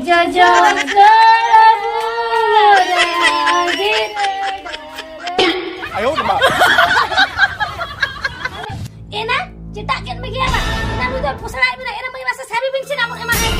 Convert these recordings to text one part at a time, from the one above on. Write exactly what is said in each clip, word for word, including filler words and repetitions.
ᱡᱚᱡᱚ ᱜᱚᱲᱚ ᱵᱩᱨᱩ ᱨᱮ ᱟᱹᱰᱤ ᱨᱮ ᱟᱭᱳ ᱨᱮ ᱢᱟ᱾ ᱮᱱᱟ, ᱪᱮᱫᱟᱜ ᱜᱮᱫ ᱢᱮ ᱜᱮᱭᱟ? ᱮᱱᱟ ᱱᱩᱭ ᱫᱚ ᱯᱚᱥᱲᱟᱭ ᱢᱮᱱᱟ, ᱮᱱᱟ ᱢᱟᱹᱭ ᱢᱟᱥᱮ ᱥᱟᱹᱨᱤ ᱵᱤᱱ ᱪᱮᱫᱟᱜ ᱵᱚᱱ ᱮᱢᱟ ᱦᱟᱭ?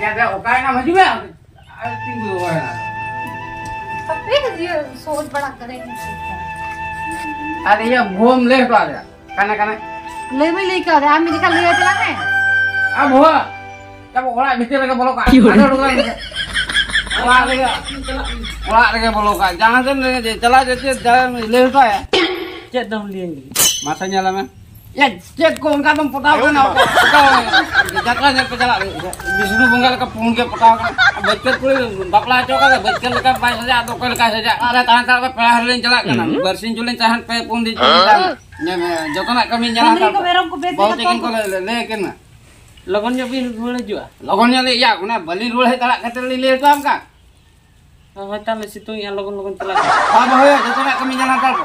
ᱭᱟ, ᱫᱮ, ᱚᱠᱟᱭᱮᱱᱟᱢ? ᱦᱤᱡᱩᱜ ᱢᱮ᱾ ᱟᱨ ᱛᱤᱸᱜᱩ ᱨᱚᱦᱚᱭ ᱮᱱᱟ᱾ ᱦᱟᱯᱮ, ᱤᱭᱟᱹ, ᱥᱚᱦᱚᱡ ᱵᱟᱲᱟ ᱠᱟᱨᱮ᱾ ᱟᱨ ᱤᱭᱟᱹ, ᱵᱷᱩᱣᱟᱹᱢ ᱞᱟᱹᱭ ᱦᱚᱴᱚ ᱟᱫᱮᱭᱟ᱾ ᱠᱟᱱᱟ, ᱠᱟᱱᱟ᱾ ᱞᱟᱹᱭ ᱢᱟᱹᱧ ᱞᱟᱹᱭ ᱠᱟᱣᱫᱮᱭᱟ, ᱟᱢ ᱢᱤᱫ ᱡᱚᱠᱷᱟ ᱞᱟᱹᱭ ᱟᱭ ᱛᱟᱞᱟᱝ ᱢᱮ᱾ ᱟᱨ ᱵᱷᱩᱣᱟᱹ, ᱛᱟᱵᱚ ᱚᱲᱟᱜ ᱵᱷᱤᱛᱤᱨ ᱨᱮᱜᱮ ᱵᱚᱞᱚ ᱠᱟᱜ᱾ ᱟᱫᱚ ᱚᱲᱟᱜ ᱨᱮᱜᱮ, ᱚᱲᱟᱜ ᱨᱮᱜᱮ ᱵᱚᱞᱚ ᱠᱟᱜ᱾ ᱡᱟᱦᱟᱸ ᱥᱮᱫ ᱨᱮᱜᱮ ᱪᱟᱞᱟᱜ ᱡᱟᱛᱮ ᱞᱟᱹᱭ ᱦᱚᱴᱚ ᱟᱭᱟ᱾ ᱪᱮᱫ ᱫᱚᱢ ᱞᱟᱹᱭᱟᱹᱧ ᱞᱟᱹᱜᱤᱫ? ᱢᱟᱥᱮ ᱧᱮᱞ ᱢᱮ᱾ ᱭᱟ, ᱪᱮᱫ ᱠᱚ ᱚᱱᱠᱟ ᱫᱚᱢ ᱯᱚᱛᱟᱣ ᱠᱟᱱᱟ? ᱯᱚᱛᱟᱣ, ᱡᱟᱛᱨᱟ ᱧᱮᱞ ᱯᱮ ᱪᱟᱞᱟᱜ ᱞᱟᱹᱜᱤᱫ᱾ ᱵᱤᱥᱱᱩ ᱵᱚᱸᱜᱟ ᱞᱮᱠᱟ ᱯᱩᱸᱰ ᱜᱮ ᱯᱚᱛᱟᱣ ᱠᱟᱱᱟ᱾ ᱵᱟᱹᱪᱠᱟᱹ ᱠᱩᱲᱤ ᱵᱟᱯᱞᱟ ᱦᱚᱪᱚ ᱠᱟᱫᱟ, ᱵᱟᱹᱪᱠᱟᱹ ᱞᱮᱠᱟ ᱵᱟᱭ ᱥᱟᱡᱟᱜ, ᱟᱫᱚ ᱚᱠᱚᱭ ᱞᱮᱠᱟᱭ ᱥᱟᱡᱟᱜ? ᱟᱨᱮ ᱛᱟᱦᱮᱸ ᱦᱟᱛᱟᱲ ᱯᱮ, ᱯᱮᱲᱟ ᱦᱚᱲ ᱞᱤᱧ ᱪᱟᱞᱟᱜ ᱠᱟᱱᱟ᱾ ᱦᱩᱸ᱾ ᱵᱟᱨᱥᱤᱧ ᱪᱚᱞᱤᱧ ᱛᱟᱦᱮᱱ ᱯᱮ, ᱯᱩᱱ ᱫᱤᱱ ᱪᱚᱞᱤᱧ ᱛᱟᱦᱮᱱ᱾ ᱧᱮᱞ ᱢᱮ, ᱡᱚᱛᱚᱱᱟᱜ ᱠᱟᱹᱢᱤ ᱧᱮᱞ ᱰᱟᱝᱨᱤ ᱦᱟᱛᱟᱲ ᱠᱚ, ᱯᱮ᱾ ᱢᱮᱨᱚᱢ ᱠᱚ ᱵᱮᱥ ᱵᱟᱹᱦᱩ ᱞᱮᱠᱟ ᱛᱟᱹᱠᱤᱱ ᱛᱚᱞ ᱠᱚ ᱠᱚ᱾ ᱞᱟᱹᱭ, ᱞᱟᱹᱭ, ᱞᱟᱹᱭ ᱟᱹᱠᱤᱱ ᱢᱮ᱾ ᱞᱚᱜᱚᱱ ᱧᱚᱜ ᱵᱤᱱ ᱨᱩᱣᱟᱹᱲ ᱦᱤᱡᱩᱜᱼᱟ᱾ ᱞᱚᱜᱚᱱ ᱧᱚᱜ ᱞᱮ, ᱭᱟ, ᱚᱱᱟ ᱵᱟᱹᱞᱤᱧ ᱨᱩᱣᱟᱹᱲ ᱦᱮᱡ ᱫᱟᱲᱮᱭᱟᱜ ᱠᱷᱟᱹᱛᱤᱨ ᱞᱤᱧ ᱞᱟᱹᱭ ᱦᱚᱴᱚ ᱟᱢ ᱠᱟᱱ᱾ ᱦᱳᱭ, ᱛᱟᱦᱞᱮ ᱥᱤᱛᱩᱝ ᱮᱜᱼᱟ, ᱞᱚᱜᱚᱱ, ᱞᱚᱜᱚᱱ ᱪᱟᱞᱟᱜ ᱵᱤᱱ᱾ ᱦᱳᱭ, ᱦᱳᱭ, ᱡᱚᱛᱚᱱᱟᱜ ᱠᱟᱹᱢᱤ ᱧᱮᱞ ᱦᱟᱛᱟᱲ ᱠᱚ᱾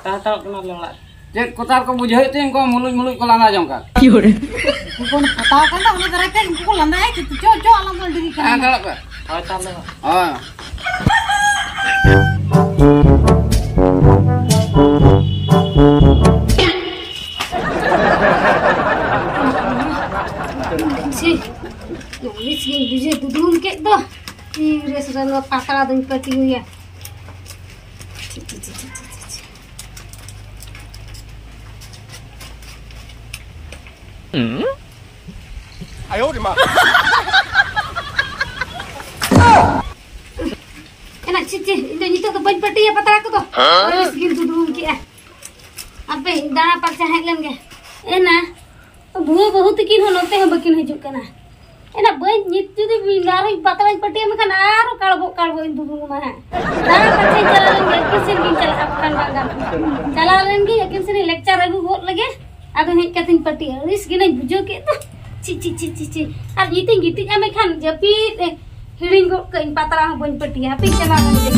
ᱛᱟᱦᱮᱸ ᱦᱟᱛᱟᱲᱚᱜ ᱠᱟᱱᱟᱞᱮ ᱚᱲᱟᱜ ᱨᱮ᱾ ᱪᱮᱫ ᱠᱚᱛᱟᱨ ᱠᱚ ᱵᱩᱡᱷᱟᱹᱣᱮᱫ ᱛᱮ ᱩᱱᱠᱩ ᱢᱩᱞᱩᱡ ᱢᱩᱞᱩᱡ ᱠᱚ ᱞᱟᱸᱫᱟ ᱡᱚᱝ ᱠᱟᱱ᱾ ᱩᱱᱠᱩ ᱠᱚ ᱯᱟᱛᱟᱣ ᱠᱟᱱ ᱫᱚ, ᱚᱱᱟ ᱫᱟᱨᱟᱭ ᱛᱮ ᱩᱱᱠᱩ ᱠᱚ ᱞᱟᱸᱫᱟᱭᱟ, ᱠᱤᱱᱛᱩ ᱪᱚ, ᱪᱚ, ᱟᱞᱟᱝ ᱫᱚ ᱰᱮᱨᱤ ᱠᱟᱱᱟ᱾ ᱦᱮᱸ, ᱪᱟᱞᱟᱜ ᱯᱮ᱾ ᱦᱳᱭ, ᱛᱟᱦᱞᱮ᱾ ᱦᱳᱭ᱾ ᱪᱷᱤ, ᱟᱹᱲᱤᱥ ᱜᱤᱧ ᱵᱩᱡᱷᱟᱹᱣ ᱫᱩᱫᱩᱞ ᱠᱮᱫ ᱫᱚ᱾ ᱛᱤᱨᱮ ᱥᱮᱴᱮᱨ ᱱᱚᱣᱟ ᱯᱟᱛᱲᱟ ᱫᱚᱧ ᱯᱟᱹᱴᱤᱭᱟ᱾ ᱪᱷᱤ, ᱪᱷᱤ, ᱪᱷᱤ, ᱪᱷᱤ, ᱪᱷᱤ᱾ ᱦᱩᱸ? ᱟᱭᱳ ᱨᱮ ᱢᱟ᱾ ᱮᱱᱟ ᱪᱷᱤ ᱪᱷᱤ, ᱤᱧ ᱫᱚ ᱱᱤᱛᱚᱜ ᱫᱚ ᱵᱟᱹᱧ ᱯᱟᱹᱴᱤᱭᱟ ᱯᱟᱛᱲᱟ ᱠᱚᱫᱚ᱾ ᱦᱮᱸ? ᱟᱹᱲᱤᱥ ᱜᱤᱧ ᱫᱩᱫᱽᱨᱩᱢ ᱠᱮᱜᱼᱟ᱾ ᱟᱯᱮ ᱫᱟᱬᱟ ᱯᱟᱨᱪᱟ ᱦᱮᱡ ᱞᱮᱱ ᱜᱮ᱾ ᱮᱱᱟ ᱵᱷᱩᱣᱟᱹ ᱵᱟᱹᱦᱩ ᱛᱤᱠᱤᱱ ᱦᱚᱸ ᱱᱚᱛᱮ ᱦᱚᱸ ᱵᱟᱹᱠᱤᱱ ᱦᱤᱡᱩᱜ ᱠᱟᱱᱟ᱾ ᱮᱱᱟ ᱵᱟᱹᱧ ᱱᱤᱛ ᱡᱩᱫᱤ ᱟᱨᱦᱚᱸ ᱯᱟᱛᱲᱟᱧ ᱯᱟᱹᱴᱤᱭᱟ ᱢᱮᱱᱠᱷᱟᱱ ᱟᱨᱦᱚᱸ ᱠᱟᱲᱵᱚᱜ ᱠᱟᱲᱵᱚᱜ ᱤᱧ ᱫᱩᱫᱽᱨᱩᱢᱟ ᱦᱟᱸᱜ᱾ ᱫᱟᱬᱟ ᱯᱟᱨᱪᱟᱧ ᱪᱟᱞᱟᱣ ᱞᱮᱱ ᱜᱮ, ᱟᱹᱠᱤᱱ ᱥᱮᱱ ᱜᱤᱧ ᱪᱟᱞᱟᱜᱼᱟ ᱵᱟᱠᱷᱟᱱ ᱵᱟᱝ ᱜᱟᱱᱚᱜᱼᱟ᱾ ᱪᱟᱞᱟᱣ ᱞᱮᱱ ᱜᱤᱧ ᱟᱹᱠᱤᱱ ᱥᱮᱱ ᱤᱧ lecture ᱟᱹᱜᱩ ᱜᱚᱫ ᱞᱮᱜᱮ᱾ ᱟᱫᱚ ᱦᱮᱡ ᱠᱟᱛᱮᱧ ᱯᱟᱹᱴᱤᱭᱟ᱾ ᱟᱹᱲᱤᱥ ᱜᱮᱧ ᱵᱩᱡᱷᱟᱹᱣ ᱠᱮᱫ ᱫᱚ᱾ ᱪᱤ, ᱪᱤ, ᱪᱤ, ᱪᱤ, ᱪᱤ᱾ ᱟᱨ ᱱᱤᱛᱤᱧ ᱜᱤᱛᱤᱡᱼᱟ, ᱢᱮᱱᱠᱷᱟᱱ ᱡᱟᱹᱯᱤᱫ ᱨᱮ ᱦᱤᱲᱤᱧ ᱜᱚᱫ ᱠᱟᱜ ᱟᱹᱧ, ᱯᱟᱛᱲᱟ ᱦᱚᱸ ᱵᱟᱹᱧ ᱯᱟᱹᱴᱤᱭᱟ᱾ ᱦᱟᱯᱮᱧ ᱪᱟᱞᱟᱣ ᱞᱮᱱ ᱜᱮ᱾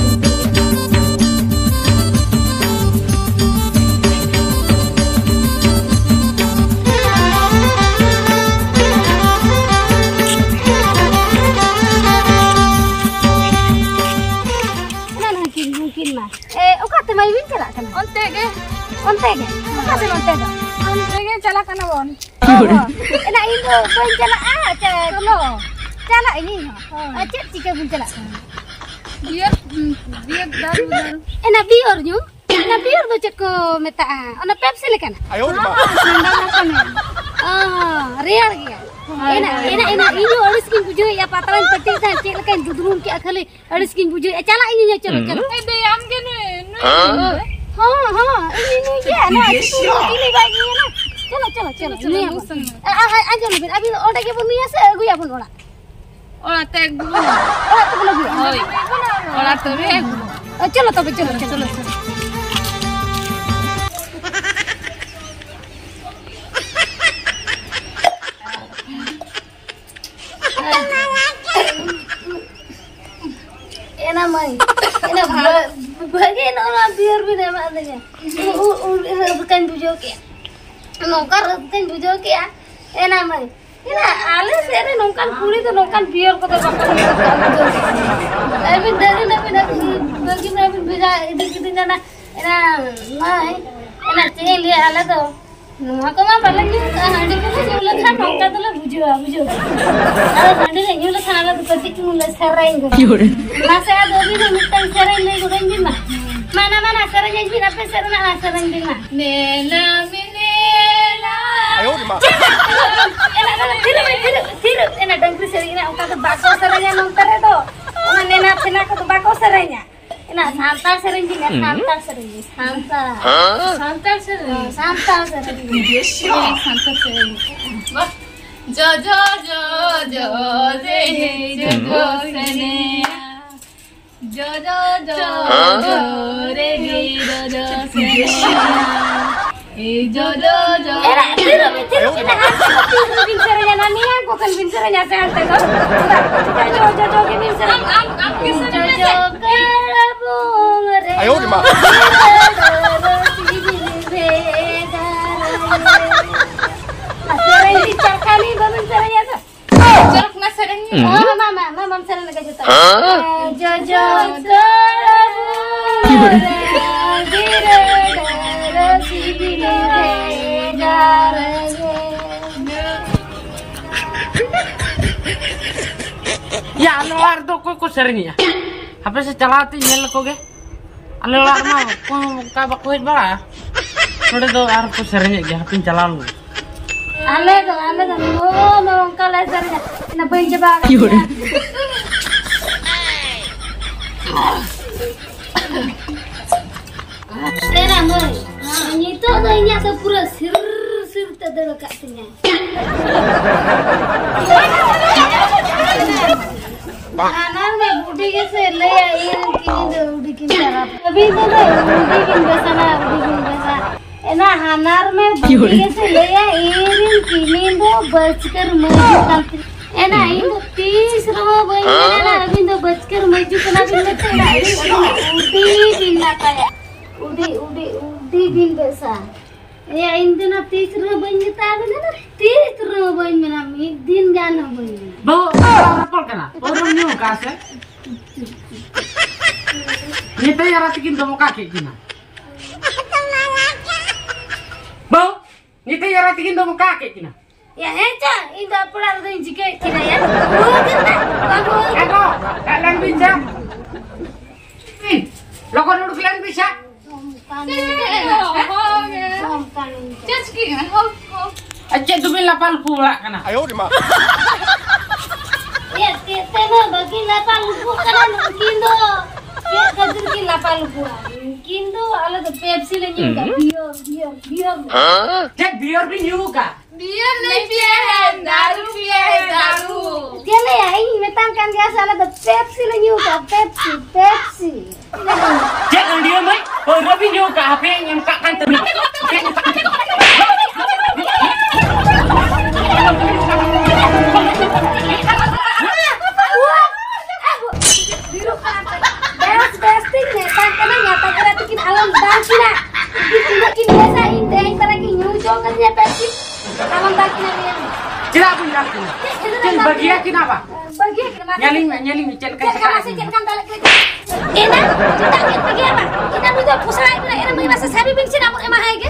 ᱚᱱᱟ ᱱᱟᱦᱟᱜ ᱠᱤᱱ, ᱩᱱᱠᱤᱱ ᱢᱟ᱾ ᱮ, ᱚᱠᱟ ᱛᱮ ᱢᱟᱹᱭ ᱵᱤᱱ ᱪᱟᱞᱟᱜ ᱠᱟᱱᱟ? ᱚᱱᱛᱮ ᱜᱮ᱾ ᱚᱱᱛᱮ ᱜᱮ? ᱚᱠᱟ ᱥᱮᱫ ᱚᱱᱛᱮ ᱫᱚ? ᱚᱱᱛᱮ ᱜᱮ ᱪᱟᱞᱟᱜ ᱠᱟᱱᱟ ᱵᱚᱱ᱾ ᱚ, ᱮᱱᱟ ᱤᱧ ᱫᱚ ᱵᱟᱹᱧ ᱪᱟᱞᱟᱜᱼᱟ, ᱪᱮ, ᱪᱚᱞᱚ᱾ ᱪᱟᱞᱟᱜ ᱟᱹᱧ ᱤᱧ ᱦᱚᱸ᱾ ᱦᱳᱭ᱾ ᱟᱨ ᱪᱮᱫ ᱪᱤᱠᱟᱹ ᱵᱤᱱ ᱪᱟᱞᱟᱜ ᱠᱟᱱᱟ? ᱵᱤᱭᱟᱨ, ᱵᱤᱭᱟᱨ ᱫᱟᱨᱩ, ᱫᱟᱨᱩ᱾ ᱮᱱᱟ ᱵᱤᱭᱚᱨ ᱧᱩ? ᱮᱱᱟ ᱵᱤᱭᱚᱨ ᱫᱚ ᱪᱮᱫ ᱠᱚ ᱢᱮᱛᱟᱜᱼᱟ? ᱚᱱᱟ ᱯᱮᱯᱥᱤ ᱞᱮᱠᱟᱱᱟᱜ? ᱟᱭᱳ ᱨᱮ ᱢᱟ᱾ ᱚ, ᱨᱮᱭᱟᱲ ᱜᱮᱭᱟ᱾ ᱦᱳᱭ, ᱮᱱᱟ, ᱦᱳᱭ᱾ ᱮᱱᱟ, ᱮᱱᱟ, ᱤᱧ ᱦᱚᱸ ᱟᱹᱲᱤᱥ ᱜᱤᱧ ᱵᱩᱡᱷᱟᱹᱣᱮᱫᱼᱟ, ᱯᱟᱛᱲᱟᱧ ᱯᱟᱹᱴᱤᱭᱮᱫ ᱛᱟᱦᱮᱸᱫ, ᱪᱮᱫ ᱞᱮᱠᱟᱧ ᱫᱩᱫᱽᱨᱩᱢ ᱠᱮᱜᱼᱟ, ᱠᱷᱟᱹᱞᱤ ᱟᱹᱲᱤᱥ ᱜᱤᱧ ᱵᱩᱡᱷᱟᱹᱣᱮᱫᱼᱟ᱾ ᱪᱟᱞᱟᱜ ᱤᱧ ᱤᱧ ᱦᱚᱸ, ᱪᱚᱞᱚ, ᱪᱚᱞᱚ᱾ ᱮ ᱫᱟᱹᱭ, ᱟᱢ ᱜᱮ ᱱᱩᱭ, ᱱᱩᱭ ᱦᱮᱸ? ᱫᱚ? ᱦᱚᱸ, ᱦᱚᱸ, ᱤᱧ, ᱤᱧ ᱱᱩᱭ ᱜᱮ, ᱱᱚᱣᱟ ᱪᱤᱞᱤ ᱵᱟᱭ ᱧᱮᱧᱮᱞᱟ? ᱪᱚᱞᱚ, ᱪᱚᱞᱚ, ᱪᱚᱞᱚ, ᱪᱚᱞᱚ, ᱱᱩᱭ ᱪᱚᱞᱚ, ᱟᱵᱚᱱ᱾ ᱫᱩᱥᱚᱱ ᱢᱮ᱾ ᱟ, ᱟ, ᱟ, ᱟᱸᱡᱚᱢ ᱞᱮᱵᱤᱱ, ᱟᱹᱵᱤᱱ ᱚᱸᱰᱮ ᱜᱮᱵᱚᱱ ᱱᱩᱭᱟ ᱥᱮ ᱟᱹᱜᱩᱭᱟᱵᱚᱱ ᱚᱲᱟᱜ? ᱚᱲᱟᱜ ᱛᱮ ᱟᱹᱜᱩ ᱵᱚᱱ᱾ ᱚᱲᱟᱜ ᱛᱮᱵᱚᱱ ᱟᱹᱜᱩᱭᱟ? ᱦᱳᱭ᱾ ᱚᱲᱟᱜ ᱛᱮ ᱟᱹᱜᱩᱭᱟ᱾ ᱚ, ᱪᱚᱞᱚ ᱛᱚᱵᱮ, ᱪᱚᱞᱚ, ᱪᱚᱞᱚ, ᱪᱚᱞᱚ᱾ ᱮᱱᱟ ᱢᱟᱹᱭ, ᱮᱱᱟ ᱵᱷᱟ-, ᱵᱷᱟᱹᱜᱤ ᱱᱚᱜᱼᱚ ᱱᱚᱣᱟ ᱵᱤᱭᱟᱨ ᱵᱤᱱ ᱮᱢᱟᱫ ᱞᱤᱧᱟ᱾ ᱩ-, ᱩ-, ᱩᱱ ᱨᱟᱹᱥᱠᱟᱹᱧ ᱵᱩᱡᱷᱟᱹᱣ ᱠᱮᱜᱼᱟ᱾ ᱱᱚᱝᱠᱟ ᱨᱟᱹᱥᱠᱟᱹᱧ ᱵᱩᱡᱷᱟᱹᱣ ᱠᱮᱜᱼᱟ᱾ ᱮᱱᱟ ᱢᱟᱹᱭ, ᱮᱱᱟ ᱟᱞᱮ ᱥᱮᱫ ᱨᱮ ᱱᱚᱝᱠᱟᱱ ᱠᱩᱲᱤ ᱫᱚ ᱱᱚᱝᱠᱟᱱ ᱵᱤᱭᱟᱨ ᱠᱚᱫᱚ ᱵᱟᱠᱚ ᱧᱩ ᱠᱟᱜᱼᱟ᱾ ᱟᱹᱵᱤᱱ ᱰᱟᱹᱝᱨᱤ ᱱᱟᱹᱵᱤᱱ ᱟᱹᱜᱩ, ᱵᱟᱹᱜᱤ ᱱᱟᱹᱵᱤᱱ ᱵᱷᱮᱡᱟ ᱤᱫᱤ ᱠᱤᱫᱤᱧᱟ ᱱᱟ᱾ ᱮᱱᱟ ᱢᱟᱹᱭ, ᱮᱱᱟ ᱪᱮᱫ ᱤᱧ ᱞᱟᱹᱭᱟ, ᱟᱞᱮ ᱫᱚ ᱱᱚᱣᱟ ᱠᱚᱢᱟ ᱵᱟᱞᱮ ᱧᱩ ᱠᱟᱜᱼᱟ, ᱦᱟᱺᱰᱤ ᱠᱚᱞᱮ ᱧᱩ ᱞᱮᱠᱷᱟᱱ ᱱᱚᱝᱠᱟ ᱫᱚᱞᱮ ᱵᱩᱡᱷᱟᱹᱣᱟ, ᱵᱩᱡᱷᱟᱹᱣ᱾ ᱟᱫᱚ ᱦᱟᱺᱰᱤ ᱞᱮ ᱧᱩ ᱞᱮᱠᱷᱟᱱ ᱟᱞᱮ ᱫᱚ ᱠᱟᱹᱴᱤᱡ ᱪᱩᱞᱩᱝ ᱞᱮ ᱥᱮᱨᱮᱧ ᱜᱚᱫᱟ᱾ ᱢᱟᱥᱮ ᱟᱫᱚ ᱟᱹᱵᱤᱱ ᱦᱚᱸ ᱢᱤᱫᱴᱟᱝ ᱥᱮᱨᱮᱧ ᱞᱟᱹᱭ ᱜᱚᱫ ᱟᱹᱧ ᱵᱤᱱ ᱢᱟ᱾ ᱢᱟ, ᱱᱟ, ᱢᱟ, ᱱᱟ, ᱥᱮᱨᱮᱧ ᱟᱹᱧ ᱵᱤᱱ, ᱟᱯᱮ ᱥᱮᱫ ᱨᱮᱱᱟᱜ ᱚᱱᱟ ᱥᱮᱨᱮᱧ ᱵᱤᱱ ᱢᱟ᱾ ᱱᱮᱞᱟ ᱢᱮ ᱱᱮᱞᱟ᱾ ᱟᱭᱳ ᱨᱮ ᱢᱟ᱾ ᱮᱱᱟ, ᱮᱱᱟ, ᱛᱷᱤᱨᱚᱜ ᱵᱤᱱ, ᱛᱷᱤᱨᱚᱜ, ᱛᱷᱤᱨᱚᱜ, ᱮᱱᱟ ᱰᱟᱹᱝᱨᱤ ᱥᱮᱨᱮᱧ ᱮᱱᱟ, ᱚᱱᱠᱟ ᱫᱚ ᱵᱟᱠᱚ ᱥᱮᱨᱮᱧᱟ ᱱᱚᱱᱛᱮ ᱨᱮᱫᱚ᱾ ᱚᱱᱟ ᱱᱮᱱᱟ ᱯᱷᱮᱱᱟ ᱠᱚᱫᱚ ᱵᱟᱠᱚ ᱥᱮᱨᱮᱧᱟ᱾ ᱚᱱᱟ ᱥᱟᱱᱛᱟᱲ ᱥᱮᱨᱮᱧ ᱜᱮ, ᱥᱟᱱᱛᱟᱲ ᱥᱮᱨᱮᱧ ᱜᱮ, ᱥᱟᱱᱛᱟᱲ᱾ ᱦᱮᱸ? ᱥᱟᱱᱛᱟᱲ ᱥᱮᱨᱮᱧ᱾ ᱥᱟᱱᱛᱟᱲ ᱥᱮᱨᱮᱧ᱾ ᱥᱟᱱᱛᱟᱲ ᱥᱮᱨᱮᱧ᱾ ᱵᱟᱦ᱾ ᱡᱚᱡᱚ, ᱡᱚᱡᱚ, ᱨᱮ, ᱡᱚᱡᱚ ᱥᱮᱱᱮᱭᱟ᱾ ᱡᱚᱡᱚ, ᱡᱚᱡᱚ, ᱨᱮ, ᱡᱚᱡᱚ ᱥᱮᱱᱮᱭᱟ᱾ ᱮ ᱡᱚᱡᱚ, ᱡᱚᱡᱚ᱾ ᱮᱨᱟ, ᱛᱤᱨᱮ ᱵᱤᱱ, ᱛᱤᱨᱮ ᱵᱤᱱ, ᱦᱟᱱᱛᱮ ᱫᱚ ᱛᱤᱨᱮ ᱵᱤᱱ ᱥᱮᱨᱮᱧᱟ? ᱚᱱᱟ ᱢᱮᱭᱟᱝ ᱠᱚ ᱠᱷᱟᱱ ᱵᱤᱱ ᱥᱮᱨᱮᱧᱟ ᱥᱮ ᱦᱟᱱᱛᱮ ᱫᱚ? ᱡᱚᱡᱚ, ᱡᱚᱡᱚ ᱜᱮ ᱵᱤᱱ ᱥᱮᱨᱮᱧᱟ᱾ ᱟᱢ, ᱟᱢ, ᱟᱢ ᱜᱮ ᱥᱮᱨᱮᱧ ᱢᱮᱥᱮ᱾ ᱡᱚᱡᱚ ᱠᱟᱨᱵᱩᱝ ᱨᱮ ᱟᱭᱳ ᱨᱮ ᱢᱟ᱾ ᱨᱚᱥ ᱵᱤᱱ ᱵᱷᱮᱜᱟᱨ ᱨᱮ᱾ ᱟᱨ ᱥᱮᱨᱮᱧ ᱵᱤᱱ ᱪᱟᱞ ᱠᱷᱟᱱ ᱵᱟᱵᱤᱱ ᱥᱮᱨᱮᱧᱟ ᱥᱮ? ᱪᱚᱨᱚᱠ ᱢᱟ ᱥᱮᱨᱮᱧ ᱢᱮ᱾ ᱦᱮᱸ, ᱢᱟ, ᱢᱟ, ᱢᱟ, ᱢᱟᱢ ᱥᱮᱨᱮᱧ ᱞᱮᱜᱮ ᱡᱚᱛᱚ᱾ ᱦᱮᱸ? ᱡᱚᱡᱚ ᱠᱟᱨᱵᱩᱝ ᱨᱮ ᱜᱤᱨᱟᱹ ᱰᱟᱹᱨ ᱥᱤᱵᱤᱞ ᱵᱷᱮᱜᱟᱨ ᱜᱮ᱾ ᱭᱟ, ᱟᱞᱮ ᱚᱲᱟᱜ ᱨᱮᱫᱚ ᱚᱠᱚᱭ ᱠᱚ ᱥᱮᱨᱮᱧᱮᱜᱼᱟ? ᱦᱟᱯᱮ ᱥᱮ ᱪᱟᱞᱟᱣ ᱛᱮ ᱧᱮᱞ ᱞᱮᱠᱚ ᱜᱮ᱾ ᱟᱞᱮ ᱚᱲᱟᱜ ᱨᱮᱢᱟ ᱚᱠᱚᱭ ᱦᱚᱸ ᱚᱱᱠᱟ ᱵᱟᱠᱚ ᱦᱮᱡ ᱵᱟᱲᱟᱜᱼᱟ᱾ ᱱᱚᱰᱮ ᱫᱚ ᱟᱨ ᱠᱚ ᱥᱮᱨᱮᱧᱮᱫ ᱜᱮᱭᱟ, ᱦᱟᱯᱮᱧ ᱪᱟᱞᱟᱣ ᱞᱮᱱ ᱜᱮ᱾ ᱟᱞᱮ ᱫᱚ, ᱟᱞᱮ ᱫᱚ ᱱᱚᱜᱼᱚ ᱱᱚᱝᱠᱟ ᱞᱮ ᱥᱮᱨᱮᱧᱟ᱾ ᱚᱱᱟ ᱵᱟᱹᱧ ᱪᱟᱵᱟ ᱟᱠᱟᱫ ᱛᱤᱧᱟ᱾ ᱥᱮᱨᱟ ᱢᱟᱹᱭ, ᱱᱤᱛᱚᱜ ᱫᱚ ᱤᱧᱟᱹᱜ ᱫᱚ ᱯᱩᱨᱟᱹ ᱥᱤᱨ ᱥᱤᱨ ᱛᱮ ᱫᱟᱹᱲ ᱟᱠᱟᱫ ᱛᱤᱧᱟ᱾ ᱦᱟᱱᱟ ᱨᱮ ᱵᱩᱰᱷᱤ ᱜᱮᱥᱮ ᱞᱟᱹᱭᱟ, ᱤᱧ ᱨᱮᱱ ᱠᱤᱢᱤᱱ ᱫᱚ ᱟᱹᱰᱤ ᱠᱤᱱ ᱠᱷᱟᱨᱟᱯ᱾ ᱟᱹᱵᱤᱱ ᱫᱚ ᱟᱹᱰᱤ ᱵᱤᱱ ᱵᱮᱥᱟᱱᱟ, ᱟᱹᱰᱤ ᱵᱤᱱ ᱵᱮᱥᱟ᱾ ᱮᱱᱟ ᱦᱟᱱᱟ ᱨᱮ ᱵᱩᱰᱷᱤ ᱜᱮᱥᱮ ᱞᱟᱹᱭᱟ, ᱤᱧ ᱨᱮᱱ ᱠᱤᱢᱤᱱ ᱫᱚ ᱵᱟᱹᱪᱠᱟᱹᱨ ᱢᱟᱹᱭᱡᱩ ᱠᱟᱱ ᱛᱤᱧ᱾ ᱮᱱᱟ ᱤᱧ ᱫᱚ ᱛᱤᱥ ᱨᱮᱦᱚᱸ ᱵᱟᱹᱧ ᱢᱮᱱᱟ, ᱟᱹᱵᱤᱱ ᱫᱚ ᱵᱟᱹᱪᱠᱟᱹᱨ ᱢᱟᱹᱭᱡᱩ ᱠᱟᱱᱟ ᱵᱤᱱ ᱢᱮᱱᱛᱮ, ᱮᱱᱟ ᱤᱧ ᱟᱹᱰᱤ ᱵᱤᱱ ᱱᱟᱯᱟᱭᱟ᱾ ᱩᱰᱤ, ᱩᱰᱤ, ᱩᱰᱤ ᱵᱤᱱ ᱵᱮᱥᱟ᱾ ᱮᱭᱟ, ᱤᱧ ᱫᱚ ᱱᱟ ᱛᱤᱥ ᱨᱮᱦᱚᱸ ᱵᱟᱹᱧ ᱢᱮᱛᱟ ᱵᱤᱱᱟ ᱱᱟ, ᱛᱤᱥ ᱨᱮᱦᱚᱸ ᱵᱟᱹᱧ ᱢᱮᱱᱟ, ᱢᱤᱫ ᱫᱤᱱ ᱜᱟᱱ ᱦᱚᱸ ᱵᱟᱹᱧ ᱢᱮᱱᱟ᱾ ᱵᱟᱹᱦᱩ, ᱨᱚᱯᱚᱲ ᱠᱟᱱᱟ, ᱯᱟᱹᱣᱨᱟᱹᱢ ᱧᱩ ᱟᱠᱟᱫᱼᱟ ᱥᱮ? ᱱᱤᱛᱟᱹᱭ ᱟᱨ ᱛᱤᱠᱤᱱ ᱫᱚ ᱢᱚᱠᱟ ᱠᱮᱫ ᱠᱤᱱᱟ᱾ ᱵᱟᱹᱦᱩ, ᱱᱤᱛᱟᱹᱭ ᱟᱨ ᱛᱤᱠᱤᱱ ᱫᱚ ᱢᱚᱠᱟ ᱠᱮᱫ ᱠᱤᱱᱟ᱾ ᱭᱟ, ᱦᱮᱸ ᱪᱟ, ᱤᱧ ᱫᱚ ᱟᱯᱲᱟ ᱨᱮᱫᱚᱧ ᱪᱤᱠᱟᱹᱭᱮᱫ ᱠᱤᱱᱟ ᱭᱟ? ᱨᱩᱣᱟᱹ ᱠᱟᱱᱟ, ᱵᱟᱹᱵᱩ᱾ ᱮ ᱜᱚ, ᱦᱮᱡ ᱞᱮᱱ ᱵᱤᱱ ᱥᱮ᱾ ᱞᱚᱜᱚᱱ ᱩᱰᱩᱠ ᱞᱮᱱ ᱵᱤᱱ ᱥᱮ᱾ ᱪᱮᱫ ᱪᱤᱠᱟᱹᱜ ᱠᱟᱱᱟ? ᱦᱚ, ᱦᱚ᱾ ᱟᱨ ᱪᱮᱫ ᱫᱚᱵᱤᱱ ᱞᱟᱯᱟ ᱞᱩᱯᱩ ᱵᱟᱲᱟᱜ ᱠᱟᱱᱟ? ᱟᱭᱳ ᱨᱮ ᱢᱟ᱾ ᱮ, ᱪᱮᱫ ᱛᱮ ᱢᱟ ᱵᱟᱹᱠᱤᱱ ᱞᱟᱯᱟ ᱞᱩᱯᱩᱜ ᱩᱱᱠᱤᱱ ᱫᱚ ᱪᱮᱫ ᱠᱷᱟᱹᱛᱤᱨ ᱠᱤᱱ ᱞᱟᱯᱟ ᱞᱩᱯᱩᱜᱼᱟ? ᱩᱱᱠᱤᱱ ᱫᱚ ᱟᱞᱮ ᱫᱚ ᱯᱮᱯᱥᱤ ᱞᱮ ᱧᱩ ᱠᱟᱜᱼᱟ, ᱵᱤᱭᱚᱨ, ᱵᱤᱭᱚᱨ, ᱵᱤᱭᱚᱨ᱾ ᱪᱮᱫ ᱵᱤᱭᱚᱨ ᱵᱤᱱ ᱧᱩ ᱠᱟᱜᱼᱟ? ᱵᱤᱭᱚᱨ ᱱᱤ ᱯᱤᱭᱮ ᱦᱮ, ᱫᱟᱨᱩ ᱯᱤᱭᱮ ᱦᱮ, ᱫᱟᱨᱩ᱾ ᱪᱮᱫ ᱞᱟᱹᱭᱟ? ᱤᱧ ᱢᱮᱛᱟᱢ ᱠᱟᱱ ᱜᱮᱭᱟ ᱥᱮ, ᱟᱞᱮ ᱫᱚ ᱯᱮᱯᱥᱤ ᱞᱮ ᱧᱩ ᱠᱟᱜᱼᱟ, ᱯᱮᱯᱥᱤ, ᱯᱮᱯᱥᱤ᱾ ᱪᱮᱫ ᱦᱟᱺᱰᱤᱭᱟᱹ ᱢᱟᱹᱭ? ᱯᱟᱹᱣᱨᱟᱹ ᱵᱤᱱ ᱧᱩ ᱠᱟᱜᱼᱟ? ᱦᱟᱯᱮ, ᱮᱢ ᱠᱟᱜ ᱠᱟᱱ ᱛᱟᱹᱵᱤᱱᱟ᱾ ᱵᱮᱥ, ᱵᱮᱥ ᱛᱤᱧ ᱢᱮᱛᱟᱢ ᱠᱟᱱᱟ, ᱧᱟᱯᱟᱢ ᱠᱟᱛᱮ ᱠᱤᱱ ᱟᱞᱚᱢ ᱫᱟᱞ ᱠᱤᱱᱟ᱾ ᱩᱱᱠᱤᱱ ᱛᱤᱱᱟᱹᱜ ᱠᱤᱱ ᱵᱮᱥᱟ, ᱤᱧ ᱛᱮᱦᱮᱧ ᱛᱟᱨᱟ ᱠᱤᱱ ᱧᱩ ᱦᱚᱪᱚ ᱠᱟᱫᱤᱧᱟ ᱯᱮᱯᱥᱤ᱾ ᱟᱞᱚᱢ ᱫᱟᱞ ᱠᱤᱱᱟ, ᱞᱟᱹᱭᱟᱢ ᱠᱟᱱᱟ᱾ ᱪᱮᱫᱟᱜ ᱵᱤᱱ ᱫᱟᱞ ᱠᱤᱱᱟ? ᱪᱮᱫ ᱠᱷᱟᱹᱛᱤᱨ ᱪᱮᱫ ᱮᱢ ᱵᱟᱹᱜᱤᱭᱟ ᱠᱤᱱᱟ ᱵᱟ? ᱵᱟᱹᱜᱤᱭᱟ ᱠᱤᱱᱟ, ᱢᱟ᱾ ᱧᱮᱞᱤᱧ ᱢᱮ, ᱧᱮᱞᱤᱧ ᱢᱮ, ᱪᱮᱫ ᱞᱮᱠᱟ ᱪᱮᱫ ᱞᱮᱠᱟ ᱪᱟᱞᱟᱜ ᱢᱟᱥᱮ, ᱠᱟᱱᱟ᱾ ᱪᱮᱫ ᱞᱮᱠᱟᱢ ᱫᱟᱞᱮᱫ ᱠᱤᱱᱟ? ᱮᱱᱟ, ᱪᱮᱫᱟᱜ ᱠᱤᱱ ᱵᱟᱹᱜᱤᱭᱟ ᱵᱟ? ᱮᱱᱟ ᱱᱩᱭ ᱫᱚ ᱯᱚᱥᱲᱟᱭ ᱠᱟᱱᱟ, ᱮᱱᱟ ᱱᱩᱭ ᱢᱟᱥᱮ ᱥᱟᱹᱨᱤ ᱵᱤᱱ ᱥᱮ ᱟᱵᱚ ᱮᱢᱟ ᱦᱟᱭ ᱜᱮ᱾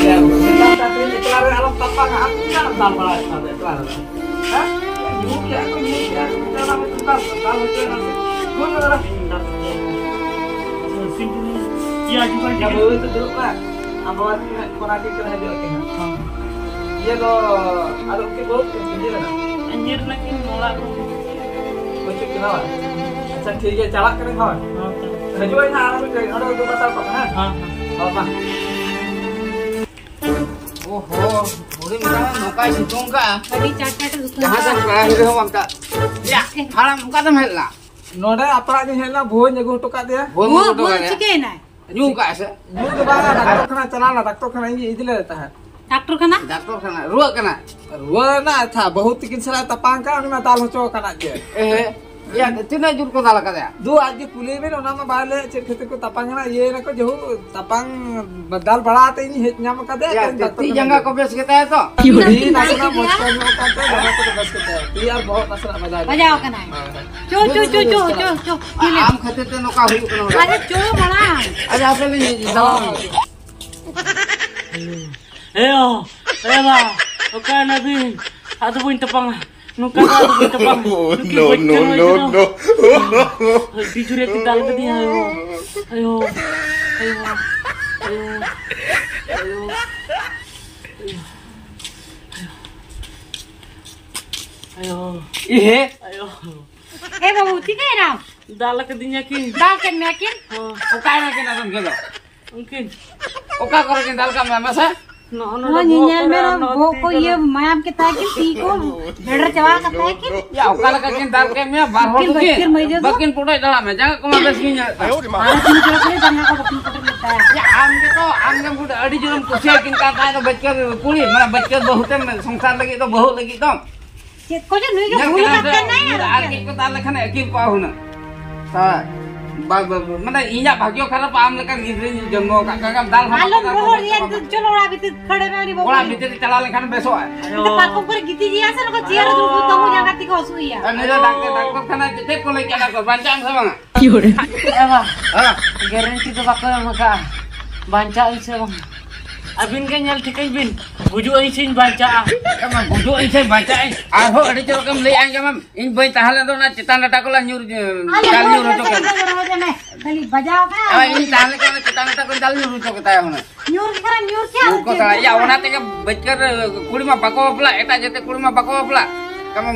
ᱮᱠᱞᱟ ᱨᱮ ᱟᱞᱚᱢ ᱛᱟᱯᱟᱢᱟ, ᱟᱢ ᱪᱮᱫᱟᱜ ᱮᱢ ᱫᱟᱞ ᱵᱟᱲᱟᱭᱮᱫ ᱠᱟᱱᱟ ᱮᱠᱞᱟ ᱨᱮ? ᱦᱮᱸ? ᱧᱩ ᱠᱮᱜᱼᱟ ᱠᱚ, ᱧᱩ ᱠᱮᱜᱼᱟ ᱠᱚ, ᱢᱤᱫᱴᱟᱝ ᱚᱱᱟ ᱢᱤᱫᱴᱟᱝ ᱫᱟᱞ, ᱫᱟᱞ ᱦᱚᱪᱚᱭᱮᱱᱟ ᱥᱮ? ᱫᱩᱲᱩᱵ ᱵᱟᱲᱟ᱾ ᱤᱭᱟᱹ, ᱟᱹᱰᱤ ᱵᱟᱹᱲᱤᱡ᱾ ᱭᱟ, ᱵᱟᱹᱵᱩ, ᱛᱚ ᱫᱩᱲᱩᱵ ᱢᱮ᱾ ᱟᱢ ᱵᱟᱵᱟ ᱛᱟᱹᱠᱤᱱ ᱦᱟᱸᱜ ᱯᱷᱳᱱ ᱟᱹᱠᱤᱱ ᱠᱟᱱᱟ, ᱦᱤᱡᱩᱜ ᱟᱹᱠᱤᱱ ᱦᱟᱸᱜ᱾ ᱦᱚᱸ᱾ ᱤᱭᱟᱹ ᱫᱚ, ᱟᱫᱚ ᱩᱱᱠᱤᱱ ᱵᱟᱹᱦᱩ ᱛᱟᱹᱠᱤᱱ ᱤᱭᱟᱹ ᱨᱮᱱᱟᱜ? ᱧᱤᱨ ᱱᱟᱹᱠᱤᱱ ᱚᱲᱟᱜ ᱠᱚ᱾ ᱵᱟᱹᱪᱩᱜ ᱠᱤᱱᱟ ᱵᱟᱝ? ᱟᱪᱪᱷᱟ, ᱴᱷᱤᱠ ᱜᱮᱭᱟ, ᱪᱟᱞᱟᱜ ᱠᱟᱹᱱᱟᱹᱧ ᱦᱳᱭ᱾ ᱦᱚᱸ, ᱛᱚ᱾ ᱦᱤᱡᱩᱜ ᱟᱹᱧ ᱦᱟᱸᱜ, ᱟᱨ ᱢᱤᱫ ᱜᱷᱟᱹᱲᱤᱡ ᱱᱚᱰᱮ ᱫᱩᱲᱩᱵ ᱦᱟᱛᱟᱲ ᱠᱚᱜ ᱢᱮ, ᱦᱮᱸ? ᱦᱚᱸ, ᱦᱚᱸ᱾ ᱦᱳᱭ, ᱢᱟ᱾ ᱳᱦᱳ, ᱵᱩᱲᱦᱤ ᱢᱮᱰᱟᱢ ᱱᱚᱝᱠᱟᱭ ᱥᱤᱛᱩᱝ ᱠᱟᱜᱼᱟ᱾ ᱟᱹᱰᱤ ᱪᱟᱴ ᱪᱟᱴ ᱮ ᱥᱤᱛᱩᱝ ᱡᱟᱦᱟᱸ ᱥᱮᱫ ᱠᱟᱜᱼᱟ᱾ ᱯᱮᱲᱟ ᱦᱤᱨᱤ ᱦᱚᱸ ᱵᱟᱢ ᱪᱟᱜ᱾ ᱭᱟ, ᱦᱟᱲᱟᱢ, ᱚᱠᱟ ᱛᱮᱢ ᱦᱮᱡ ᱞᱮᱱᱟ? ᱱᱚᱰᱮ ᱟᱯᱲᱟᱜ ᱜᱤᱧ ᱦᱮᱡ ᱞᱮᱱᱟ, ᱵᱷᱩᱣᱟᱹᱧ ᱟᱹᱜᱩ ᱦᱚᱴᱚ ᱠᱟᱜ ᱫᱮᱭᱟ᱾ ᱵᱷᱩᱣᱟᱹ ᱵᱷᱩᱣᱟᱹ ᱟᱹᱜᱩ ᱦᱚᱴᱚ ᱵᱷᱩᱣᱟᱹ ᱠᱟᱜ ᱫᱮᱭᱟ? ᱪᱤᱠᱟᱹᱭᱮᱱᱟᱭ? ᱧᱩ ᱠᱟᱜᱼᱟᱭ ᱥᱮ? ᱧᱩ ᱫᱚ ᱵᱟᱝᱟ, ᱰᱟᱠᱛᱚᱨ ᱠᱷᱟᱱᱟ ᱪᱟᱞᱟᱣ ᱞᱮᱱᱟ, ᱰᱟᱠᱛᱚᱨ ᱠᱷᱟᱱᱟ ᱤᱧ ᱤᱫᱤ ᱞᱮᱫᱮ ᱛᱟᱦᱮᱸᱫ᱾ ᱰᱟᱠᱛᱚᱨ ᱠᱷᱟᱱᱟ? ᱰᱟᱠᱛᱚᱨ ᱠᱷᱟᱱᱟ, ᱨᱩᱣᱟᱹᱜ ᱠᱟᱱᱟ᱾ ᱨᱩᱣᱟᱹ ᱨᱮᱱᱟᱜ ᱠᱟᱛᱷᱟ, ᱵᱟᱹᱦᱩ ᱛᱤᱠᱤᱱ ᱥᱟᱞᱟᱜ ᱛᱟᱯᱟᱢ ᱠᱟᱱᱟ, ᱩᱱᱤ ᱢᱟ ᱫᱟᱞ ᱦᱚᱪᱚ ᱠᱟᱱᱟ ᱡᱮ᱾ ᱮ᱾ ᱭᱟ, ᱛᱤᱱᱟᱹᱜ ᱡᱳᱨ ᱠᱚ ᱫᱟᱞ ᱟᱠᱟᱫᱮᱭᱟ? ᱫᱩ, ᱟᱡ ᱜᱮ ᱠᱩᱞᱤᱭᱮ ᱵᱮᱱ, ᱚᱱᱟ ᱢᱟ ᱵᱟᱭ ᱞᱟᱹᱭᱟ ᱪᱮᱫ ᱠᱷᱟᱹᱛᱤᱨ ᱠᱚ ᱛᱟᱯᱟᱝ ᱠᱟᱱᱟ, ᱤᱭᱟᱹᱭ ᱱᱟᱠᱚ, ᱡᱮᱦᱩ ᱛᱟᱯᱟᱝ ᱫᱟᱞ ᱵᱟᱲᱟ ᱟᱛᱮ ᱤᱧ ᱦᱮᱡ ᱧᱟᱢ ᱟᱠᱟᱫᱮᱭᱟ, ᱭᱟ, ᱛᱮᱦᱮᱧ ᱰᱟᱠᱛᱚᱨ ᱛᱤ ᱠᱷᱟᱱᱟ ᱡᱟᱸᱜᱟ ᱨᱮ᱾ ᱠᱚ ᱵᱮᱥ ᱜᱮᱛᱟᱭᱟ ᱛᱚ? ᱛᱤ ᱱᱟᱥᱮᱱᱟᱜ ᱢᱚᱪᱠᱟᱣ ᱧᱚᱜ ᱟᱠᱟᱱ ᱛᱟᱭᱟ, ᱡᱟᱸᱜᱟ ᱠᱚᱫᱚ ᱵᱮᱥ ᱜᱮᱛᱟᱭᱟ᱾ ᱛᱤ ᱟᱨ ᱵᱚᱦᱚᱜ ᱱᱟᱥᱮᱱᱟᱜ ᱵᱟᱡᱟᱣ ᱧᱚᱜ ᱵᱟᱡᱟᱣ ᱟᱠᱟᱱᱟ᱾ ᱠᱟᱱᱟᱭ᱾ ᱦᱳᱭ, ᱦᱳᱭ᱾ ᱪᱚ, ᱪᱚ, ᱪᱚ, ᱪᱚ, ᱪᱚ, ᱪᱚ᱾ ᱟᱢ ᱠᱷᱟᱹᱛᱤᱨ ᱛᱮ ᱱᱚᱝᱠᱟ ᱦᱩᱭᱩᱜ ᱠᱟᱱᱟ ᱚᱲᱟᱜ᱾ ᱟᱨᱮ ᱪᱚ ᱢᱟᱲᱟᱝ᱾ ᱟᱪᱪᱷᱟ, ᱟᱯᱮ ᱞᱤᱧ ᱪᱟᱞᱟᱣ ᱞᱮᱱ ᱜᱮ᱾ ᱮᱭᱳ, ᱮ ᱵᱟ, ᱚᱠᱟᱭ ᱱᱟᱵᱤᱱ? ᱟᱫᱚ ᱵᱟᱹᱧ ᱛᱟᱯᱟᱢᱟ᱾ ᱱᱚᱝᱠᱟ ᱫᱚ ᱟᱫᱚ ᱵᱟᱹᱧ ᱛᱟᱯᱟᱢᱟ᱾ ᱱᱩᱠᱤᱱ ᱵᱟᱹᱪᱠᱟᱹ ᱢᱟᱹᱭ ᱫᱚ᱾ ᱟᱹᱰᱤ ᱡᱳᱨᱮ ᱠᱤᱱ ᱫᱟᱞ ᱠᱟᱫᱤᱧᱟ, ᱟᱭᱳ᱾ ᱟᱭᱳ, ᱟᱭᱳ, ᱟᱭᱳ, ᱟᱭᱳ, ᱟᱭᱳ, ᱟᱭᱳ᱾ ᱤᱦᱮ᱾ ᱟᱭᱳ᱾ ᱮ ᱵᱟᱹᱵᱩ, ᱪᱤᱠᱟᱹᱭᱮᱱᱟᱢ? ᱫᱟᱞ ᱠᱟᱫᱤᱧᱟ ᱠᱤᱱ᱾ ᱫᱟᱞ ᱠᱮᱫ ᱢᱮᱭᱟ ᱠᱤᱱ? ᱦᱚᱸ᱾ ᱚᱠᱟᱭ ᱱᱟᱠᱤᱱ ᱟᱫᱚ ᱩᱱᱠᱤᱱ ᱫᱚ? ᱩᱱᱠᱤᱱ᱾ ᱚᱠᱟ ᱠᱚᱨᱮ ᱠᱤᱱ ᱫᱟᱞ ᱠᱟᱜ ᱢᱮᱭᱟ ᱢᱟᱥᱮ? ᱱᱚᱜᱼᱚ ᱱᱚᱰᱮ ᱱᱚᱣᱟ ᱵᱚᱦᱚᱜ ᱧᱮᱧᱮᱞ ᱠᱚᱨᱮ ᱢᱮ, ᱟᱨ ᱱᱚᱣᱟ ᱵᱚᱦᱚᱜ ᱛᱤ ᱠᱚ ᱠᱚᱨᱮ᱾ ᱤᱭᱟᱹ ᱢᱟᱭᱟᱢ ᱠᱮᱫ ᱛᱟᱭᱟ ᱠᱤᱱ, ᱛᱤ ᱠᱚ ᱵᱷᱮᱰᱮᱨ ᱪᱟᱵᱟ ᱟᱠᱟᱫ ᱛᱟᱭᱟ ᱠᱤᱱ᱾ ᱭᱟ, ᱚᱠᱟ ᱞᱮᱠᱟ ᱠᱤᱱ ᱫᱟᱞ ᱠᱮᱫ ᱢᱮᱭᱟ, ᱵᱟᱨ ᱦᱚᱲ ᱩᱱᱠᱤᱱ ᱫᱚᱠᱤᱱ ᱵᱟᱹᱠᱤᱨ ᱢᱟᱹᱭᱡᱟᱹ ᱫᱚ᱾ ᱵᱟᱹᱠᱤᱱ ᱯᱚᱴᱚᱡ ᱫᱟᱲᱮᱭᱟᱜ ᱢᱮᱭᱟ, ᱡᱟᱸᱜᱟ ᱠᱚᱢᱟ ᱵᱮᱥ ᱜᱤᱧ ᱧᱮᱞᱮᱫ ᱛᱟᱭᱟ᱾ ᱟᱨ ᱩᱱᱠᱤᱱ ᱪᱚᱲ ᱠᱚᱨᱮ ᱡᱟᱸᱜᱟ ᱠᱚ ᱵᱟᱹᱠᱤᱱ ᱯᱚᱴᱚᱡ ᱞᱮᱫ ᱛᱟᱭᱟ᱾ ᱭᱟ, ᱟᱢ ᱜᱮᱛᱚ, ᱟᱢ ᱜᱮᱢ ᱵᱩᱰᱷᱟᱹ, ᱟᱹᱰᱤ ᱡᱳᱨᱮᱢ ᱠᱩᱥᱤᱭᱟᱹᱠᱤᱱ ᱠᱟᱱ ᱛᱟᱦᱮᱸᱫ ᱫᱚ ᱵᱟᱹᱠᱤᱨ ᱠᱩᱲᱤ, ᱢᱟᱱᱮ ᱵᱟᱹᱠᱤᱨ ᱵᱟᱹᱦᱩ ᱛᱮᱢ ᱥᱚᱝᱥᱟᱨ ᱞᱟᱹᱜᱤᱫ ᱫᱚ, ᱵᱟᱹᱦᱩ ᱞᱟᱹᱜᱤᱫ ᱫᱚ᱾ ᱪᱮᱫ ᱠᱚ ᱡᱮ ᱱᱩᱭ ᱜᱮ ᱧᱮᱞ ᱵᱷᱩᱞ ᱠᱮᱫᱟᱢ ᱟᱠᱟᱫ ᱥᱮ? ᱛᱟᱭ ᱱᱟ᱾ ᱩᱱᱤ ᱫᱚ ᱟᱨ ᱠᱟᱹᱡ ᱠᱚ ᱫᱟᱞ ᱞᱮᱠᱷᱟᱱ ᱟᱹᱠᱤᱞ ᱠᱚᱜᱼᱟ ᱦᱩᱱᱟᱹᱝ᱾ ᱦᱳᱭ᱾ ᱵᱟ-, ᱵᱟ-, ᱵᱟ-, ᱢᱟᱱᱮ ᱤᱧᱟᱜ ᱵᱷᱟᱜᱽᱭᱚ ᱠᱷᱟᱨᱟᱯ, ᱟᱢ ᱞᱮᱠᱟᱱ ᱜᱤᱫᱽᱨᱟᱹᱧ ᱡᱚᱱᱢᱚ ᱟᱠᱟᱫ ᱠᱚᱣᱟ, ᱫᱟᱞ ᱦᱚᱸ ᱟᱞᱚᱢ ᱵᱟᱠᱚ ᱨᱚᱲ ᱫᱟᱞ ᱨᱮᱭᱟ, ᱦᱚᱪᱚ ᱠᱚᱣᱟ᱾ ᱪᱚᱞᱚ ᱚᱲᱟᱜ ᱵᱷᱤᱛᱤᱨ ᱠᱷᱟᱹᱲ ᱢᱮ, ᱩᱱᱤ ᱵᱟᱹᱵᱩ᱾ ᱚᱲᱟᱜ ᱵᱷᱤᱛᱤᱨ ᱨᱮ ᱪᱟᱞᱟᱣ ᱞᱮᱱᱠᱷᱟᱱ ᱵᱮᱥᱚᱜᱼᱟᱭ᱾ ᱱᱤᱛᱚᱜ ᱯᱟᱨᱠᱚᱢ ᱠᱚᱨᱮ ᱜᱤᱛᱤᱡ ᱮᱭᱟ ᱥᱮ, ᱱᱚᱝᱠᱟ ᱪᱮᱭᱟᱨ ᱨᱮ ᱫᱩᱲᱩᱵ ᱠᱟᱛᱮ ᱛᱟᱵᱚ ᱡᱟᱸᱜᱟ ᱛᱤ ᱠᱚ ᱦᱟᱹᱥᱩᱭᱮᱭᱟ᱾ ᱟᱨ ᱱᱩᱭ ᱫᱚ ᱰᱟᱠᱛᱟᱨ, ᱰᱟᱠᱛᱚᱨ ᱠᱷᱟᱱᱟ ᱪᱮᱫ ᱠᱚ ᱞᱟᱹᱭ ᱠᱟᱱᱟ ᱠᱚ, ᱵᱟᱧᱪᱟᱜ ᱟᱢ ᱥᱮ ᱵᱟᱝᱟ? ᱮ ᱵᱟ, ᱦᱮᱸ᱾ ᱜᱮᱨᱮᱱᱴᱤ ᱫᱚ ᱵᱟᱠᱚ ᱮᱢ ᱟᱠᱟᱫᱼᱟ, ᱵᱟᱧᱪᱟᱜ ᱟᱹᱧ ᱥᱮ ᱵᱟᱝ? ᱟᱹᱵᱤᱱ ᱜᱮ ᱧᱮᱞ ᱴᱷᱤᱠᱟᱹᱧ ᱵᱤᱱ, ᱜᱩᱡᱩᱜ ᱟᱹᱧ ᱥᱮᱧ ᱵᱟᱧᱪᱟᱜᱼᱟ? ᱮ ᱢᱟ, ᱜᱩᱡᱩᱜ ᱟᱹᱧ ᱥᱮᱧ ᱵᱟᱧᱪᱟᱜ ᱟᱹᱧ, ᱟᱨᱦᱚᱸ ᱟᱹᱰᱤ ᱪᱚᱨᱚᱠ ᱮᱢ ᱞᱟᱹᱭ ᱟᱸᱡᱚᱢᱟᱢ᱾ ᱤᱧ ᱵᱟᱹᱧ ᱛᱟᱦᱮᱸ ᱞᱮᱱ ᱫᱚ ᱚᱱᱟ ᱪᱮᱛᱟᱱ ᱰᱟᱴᱟ ᱠᱚᱞᱟᱝ ᱧᱩᱨ, ᱟᱞᱮ ᱪᱟᱞ ᱧᱩᱨ ᱦᱚᱪᱚ ᱠᱮᱭᱟ᱾ ᱠᱷᱟᱹᱞᱤ ᱵᱟᱡᱟᱣ ᱠᱟᱜᱼᱟ᱾ ᱦᱳᱭ, ᱤᱧ ᱛᱟᱦᱮᱸ ᱞᱮᱱᱠᱷᱟᱱ ᱚᱱᱟ ᱪᱮᱛᱟᱱ ᱰᱟᱴᱟ ᱠᱚᱧ ᱪᱟᱞ ᱧᱩᱨ ᱦᱚᱪᱚ ᱠᱮᱛᱟᱭᱟ ᱦᱩᱱᱟᱹᱝ᱾ ᱧᱩᱨ ᱠᱷᱟᱱ ᱧᱩᱨ ᱠᱮᱭᱟ, ᱧᱩᱨ ᱠᱚ ᱪᱮᱫ ᱥᱟᱲᱟ᱾ ᱭᱟ, ᱚᱱᱟ ᱛᱮᱜᱮ ᱵᱟᱹᱪᱠᱟᱹᱨ ᱠᱩᱲᱤ ᱢᱟ ᱵᱟᱠᱚ ᱵᱟᱯᱞᱟᱜ, ᱮᱴᱟᱜ ᱡᱟᱹᱛᱤ ᱠᱩᱲᱤ ᱢᱟ ᱵᱟᱠᱚ ᱵᱟᱯᱞᱟᱜ᱾ ᱠᱟᱢ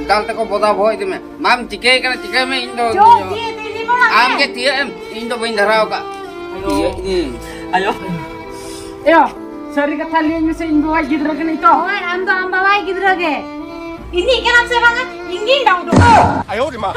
ᱫᱟᱞ ᱛᱮᱠᱚ ᱵᱚᱫᱟ ᱵᱚᱦᱚᱜ ᱤᱫᱤ ᱢᱮ᱾ ᱢᱟᱢ ᱪᱤᱠᱟᱹᱭ ᱠᱟᱱᱟ, ᱪᱤᱠᱟᱹᱭ ᱢᱮ, ᱤᱧ ᱫᱚ ᱪᱚ, ᱫᱤᱭᱮ ᱫᱤᱫᱤ ᱵᱟᱵᱟ ᱟᱢ ᱜᱮ᱾ ᱜᱮ ᱛᱤᱭᱟᱹᱜ ᱮᱢ, ᱤᱧ ᱫᱚ ᱵᱟᱹᱧ ᱫᱷᱟᱨᱟᱣ ᱠᱟᱜ᱾ ᱟᱭᱳ᱾ ᱤᱭᱟᱹ, ᱤᱭᱟᱹ᱾ ᱮᱭᱟ, ᱥᱟᱹᱨᱤ ᱠᱟᱛᱷᱟ ᱞᱟᱹᱭᱟᱹᱧ ᱢᱮᱥᱮ, ᱤᱧ ᱵᱟᱵᱟᱭ ᱜᱤᱫᱽᱨᱟᱹ ᱠᱟᱹᱱᱟᱹᱧ ᱛᱚ? ᱦᱳᱭ, ᱟᱢ ᱫᱚ ᱟᱢ ᱵᱟᱵᱟᱭ ᱜᱤᱫᱽᱨᱟᱹ ᱜᱮ᱾ ᱤᱧᱤᱡ ᱠᱟᱱᱟᱢ ᱥᱮ ᱵᱟᱝᱟ? ᱤᱧ ᱜᱤᱧ ᱰᱟᱣᱩᱴᱚᱜ ᱠᱟᱱᱟ᱾ ᱟᱭᱳ ᱨᱮ ᱢᱟ᱾